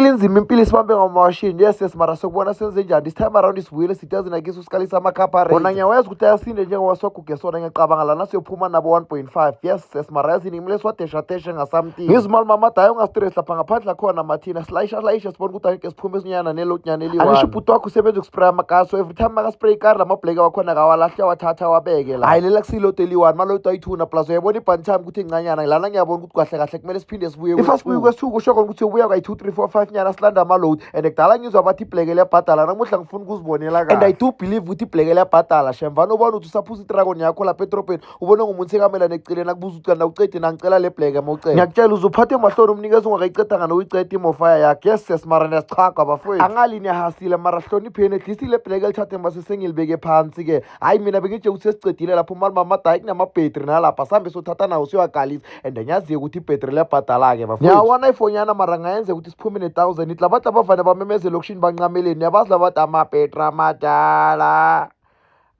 Impilo inzima, impilo isibambe ngamawashini. Yes, mara sokubona senze njani. This time around sibuyele sitazini nakiso sikalisa amakhapha. Kona ngiyawazi ukuthi ayasinde njengoba siwaguge sona. Ngiyacabanga lana siyophuma nabo 1.5. Yes, mara yazini kumele siwadeshadeshe ngasamthing. Ngizimali mama dayi, ungastress lapha ngaphandle akhona mathina silayisha layisha sibone ukuthi angeke siphume esinyana nelotnyana eliyi. Angisho ubhuti wakho usebenza ukuspraya amakasi, so every time makaspray ikari lamabhleke wakhona akawalahle, awathatha awabeke la. Hayi, lela kusiloto eliyi-one, maloto ayi-two plus uyayibona ibhani time ukuthi incanyana lana. Ngiyabona ukuthi kahle kahle kumele siphinde sibuye. If asibuye kwesi-two, kusho khona ukuthi ubuya kayi-two, three, four, five nyana silanda ama-load. And kudala ngizwa bathi ibhleke liyabhadala, namuhla ngifuna ukuzibonela kahle. And I do believe ukuthi ibhleke liyabhadala shem. Vane ubona ukuthi usaphuza idragon yakho lapha edrobheni, ubone ngumuntu sekamela eceleni akubuza ukuthi kanti awucedi na, ngicela le bhleke. Mawuceda ngiyakutshela uzuphathe mahloni umnikeza ungakayicedanga nokuyiceda imofaya yakhe. Yes, mara niyasichagwa bafowethu, angali niyahasile, mara hlonipheni at least ile bhleke lithathe mase sengilibeke phansi-ke. Hayi, mina bengitshe ukuthi sesicedile lapho mali mamadayi kunamabhetri nalapha sihambe sothatha nawo siyowagalisa. And ngiyaziyo ukuthi ibhetri liyabhadala-ke bafowethu. Ngiyawona ifonyana mara ngayenzeka ukuthi siphume ne-1000 ithi labantu abavane bamemeze elokishini bancameleni. Niyabazi labantu amabhetri amadala,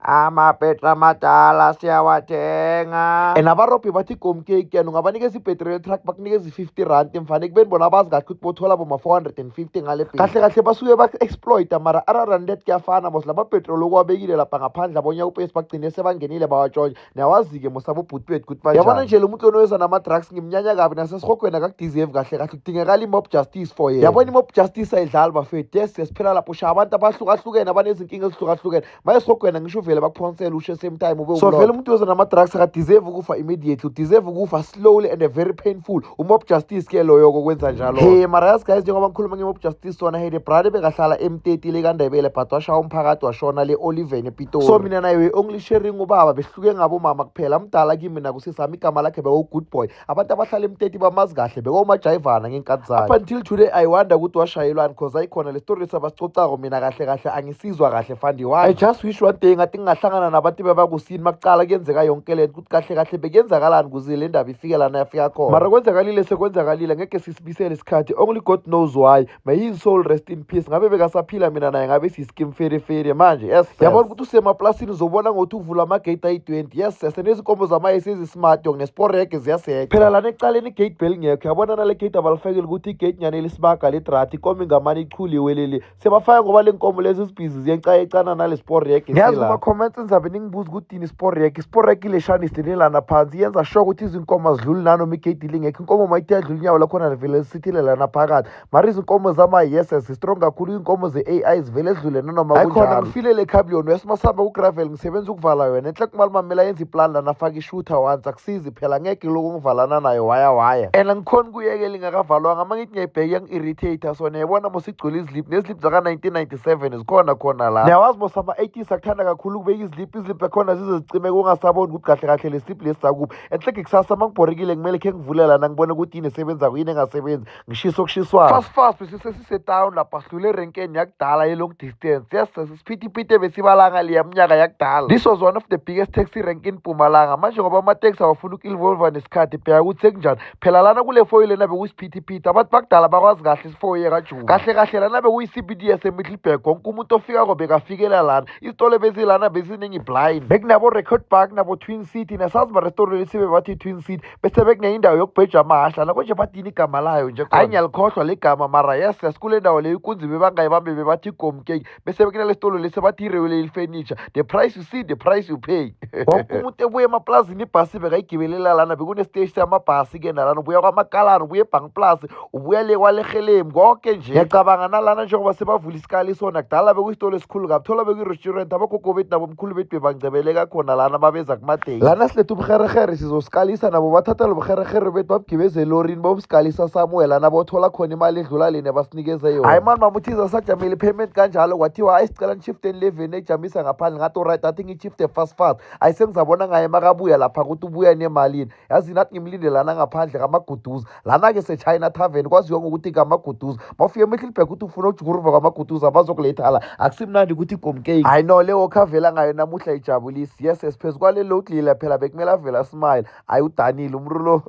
amabhetri amadala siyawathenga. And abarobhi bathi igomcake yena ungabanikeza ibhetri le-truck bakunikeza i-R50 mfane, ekubeni bona bazi kahle ukuthi bothola boma-450 ngale bhetri. Kahle kahle basuke baku-exploita, mara other than that kuyafana mos. Lamabhetri loku wabekile lapha ngaphandle abonya upesi bagcine sebangenile bawatshontsha. Niyawazi-ke mos abobhuti bethu ukuthi banjani. Yabona nje lo muntu lona oyeza nama-drugs ngimnyanya kabi nasesihogweni, akakudeserve kahle kahle. Kudingekala i-mob justice for yena. Yabona i-mob justice ayidlali bafethu. Yes, phela lapho ushaya abantu abahlukahlukene abanezinkinga ezihlukahlukene maye esihogweni, ngisho uvele bakuphonsele usho same time ube. So vele umuntu weza nama-drugs akadeserve ukufa immediately, udeserve ukufa slowly and a very painful. U-mob justice ke loyo kokwenza njalo. Hey mara yazi guys, njengoba ngikhuluma nge-mob justice sona, hey, the brother bekahlala emteti le kaNdebele but washaya umphakathi washona le Oliven ePitori. So mina naye we only sharing ubaba, behluke ngabomama kuphela. Mdala kimi nakusisami, igama lakhe bewu-good boy. Abantu abahlala emteti bamazi kahle, bekawumajayivana ngey'nkathi zakhe. Up until today I wonder ukuthi washayelwani, cause ayikhona le story sabasicocako. Mina kahle kahle angisizwa kahle fandi. Why I just wish one day ngathi ngingahlangana nabantu bebakusini makucala kuyenzeka yonke lento, ukuthi kahle kahle bekuyenzakalani kuze le ndaba ifike lana yafika khona. Mara kwenzakalile, sekwenzakalile, ngeke sisibisele isikhathi. Only God knows why. May his soul rest in peace. Ngabe bekasaphila mina naye ngabe siyiskim ferefere manje. Yes, yabona ukuthi usemaplasini uzobona ngokuthi uvula amagate ayi-20. Yes, nezinkomo zamaye sezismart yonke nesporege ziyaseqa phela lana ekucaleni. I-gate bell ngekho, yabona nale gate abalifakile ukuthi i-gate nyane lisibaga ledrati ikomo ingamane ichuliwe leli sebafaka ngoba le nkomo lezi zibhizi ziyecayecana nale sporege. Ngiyazi kuma-comments nizabe ningibuza ukuthi yini isporege. Isporege ileshani silinelana phansi, yenza sure ukuthi izinkomo azidluli nanoma igate lingekho. Inkomo mayithi yadlula inyawo lakhona livele lisithile lana phakathi. Mara izinkomo zama-yes zi-strong kakhulu, iy'nkomo ze-AI zivele zidlule nanoma kunjalo. Ngifile le cabrio wesimasihamba ku-gravel, ngisebenza ukuvala yona enhle kumali mamela yenza iplan lana afake ishutha once akusizi phela, ngeke lokhu ngivalana nayo waya waya. And angikhoni kuyekela ingakavalwanga, uma ngithi ngiyayibheka iyangi-irritate. So niyayibona mos igcwele iziliphu neziliphu zaka-1997 zikhona khona la. Niyawazi mos ama-80s akuthanda kakhulu ukubeka iziliphu, iziliphu zakhona zize zicime kungasaboni ukuthi kahle kahle le slip lesi sakuphi. Enhleke kusasa uma ngibhorekile kumele khe ngivule lana ngibone ukuthi yini esebenzako, yini engasebenzi, ngishisa okushiswayo fast fast. Bese sesisetown lapha, sidlule erenkeni yakudala ye-long distance. Yes, sisiphithiphithi besibalanga leya minyaka yakudala. This was one of the biggest taxi rank in Mpumalanga. Manje ngoba amateksi awafuni uku-evolva nesikhathi, bheka ukuthi sekunjani phela lana kule foyi lena bekuyisiphithiphithi. Abantu bakudala bakwazi kahle isifoyi ekajuba. Kahle kahle lana bekuyi-CBD yaseMiddelburg. Wonke umuntu ofikako bekafikela lana. Izitolo bezilana beziningi blind, bekunabo-Record Park nabo-Twin City nasazi ba-restaurant lesibe bathi Twin City. Bese bekunenye indawo yokubheja amahasha la konje bathini igama layo nje? Hayi, ngiyalikhohlwa legama. Mara yes, kule ndawo leyo ikunzi bebangayibambe bebathi igomkeki. Bese bekunale sitolo lesi bathi i-Railway Furniture. The price you see, the price you pay. Wonke umuntu ebuya emaplazini ibhasi bekayigibelela lana. Bekunesiteshi samabhasi-ke nalana, ubuya kwamakalana, ubuya eBankplaas, ubuya le kwaLehelemi, konke nje. Ngiyacabanga nalana njengoba sebavula isikali sona, kudala bekuyisitolo esikhulu kabi, thola bekuyi-restaurant. Abogogo bethu nabomkhulu bethu bebangcebeleka khona lana, babeza kumadeyi lana siletha ubuherehere sizosikalisa nabo. Bathatha lo buherehere bethu babugibeze elorini bobusikalisa somewhere lana bothola khona imali edlula lena abasinikeze yona. Hayi mani, mamuthiza sajamile i-payment kanjalo. Kwathiwa hayi, sicela nishifteni leveni ejamisa ngaphandle. Ngathi alright, athi ngiyishifte fast fast. Hayi, sengizabona ngaye makabuya lapha ukuthi ubuya nemalini. Yazi nathi ngimlinde lana ngaphandle kamaguduza lana-ke se-China Tavern, kwaziwa ngokuthi kamaguduza. Mawufika eMiddelburg ukuthi ufuna ujukuruva kwamaguduza bazokuletha la. Akusimnandi ukuthi igomkeyiki. Hayi no, le wokhavela. avela ngayo namuhla ijabulisi. Yes, siphezu kwale load lila phela bekumele avela smile. Hayi, udanile umntu lo.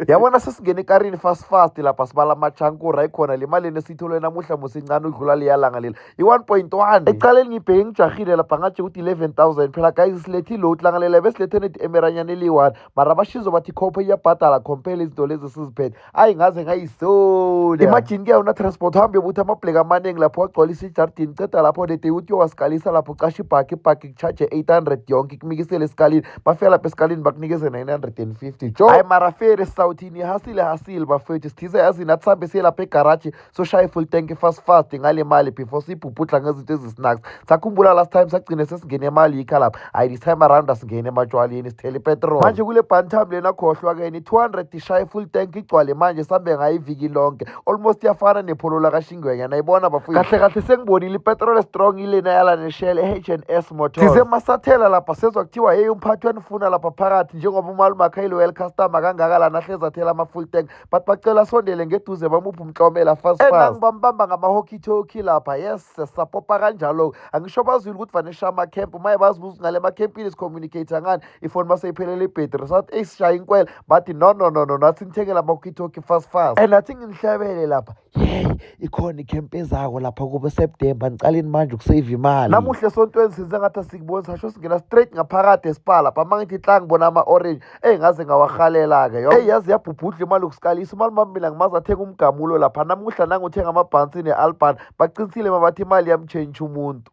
Yabona, sesingena ekarini fast fast lapha, sibala amachankura ikhona le mali esiyithole namuhla musincane udlula leyalanga lela i-1.1. Ekuqaleni ngibheke ngijahile lapha, ngatshe ukuthi 11,000 phela guys. Silethe i-load langa lela, besilethe nedi emeranyana eliyi-one, mara bashizo bathi khophe iyabhadala compare izinto lezi siziphethe. Ayi, ngaze ngayisola. Imagine ke una transport uhambe ubuthi amabhleki amaningi lapho, wagcwalisa ijardini, ceda lapho lede uthi uyowasikalisa lapho, ucashe ibhaki, ibhaki kuchaje 800 yonke, ikumikisele esikalini. Bafika lapha esikalini bakunikeze 950 jo. Hayi mara fere, sisawuthini? Hasile hasile bafethu. Sithize yazi nathi sihambe siye lapha egaraji, soshaya i-full tank fast fast ngale mali before siyibhubhudla ngezinto ezisnacks. Sakhumbula last time sagcine sesingene imali yikha lapha. Hayi, this time around asingene ematshwaleni, sithele ipetrol manje kule Bantam lena. Khohlwa-ke ni 200 ishaye full tank igcwale manje, sambe ngayo iviki lonke almost. Iyafana nepholo lakashingwenya, nayibona bafowethu. Kahle kahle sengibonile ipetrol strong ilena yala neShell e-H&S Motors. Size masathela lapha, sezwa kuthiwa hey, umphathi wanifuna lapha phakathi, njengoba umalume akhe ayi-loyal customer kangaka lana, hlezi athela ama-full tank, but bacela sondele ngeduze bamuphe umklomela fast fast. Nangibambamba ngama-walkie talkie lapha. Yes, sapopa kanjalo. Angisho bazwile ukuthi vanisha amakhempu maye bazibuza ngale emakhempini sicommunicate ngani, ifoni maseyiphelele ibhetri. Sathi eyi, sishaya inkwela, bathi no no no no, nathi nithengele ama-walkie talkie fast fast. And nathi nginihlebele lapha, yeyi, ikhona ikhempu ezako lapha kube September, nicaleni manje ukusave imali. Namuhla esontweni senze ngathi asikuboni, sasho singena straight ngaphakathi eSpar lapha. Ma ngithi hla, ngibona ama-orange, eyi, ngaze ngawahalela-ke yo. Eyi, yazi yabhubhudla imali yokusikalisa imali mami. Mina ngimaze athenga umgamulo lapha namuhla, nanguthenga amabhansi ne-alban. Baqinisile mabathi imali yamtshentsha umuntu.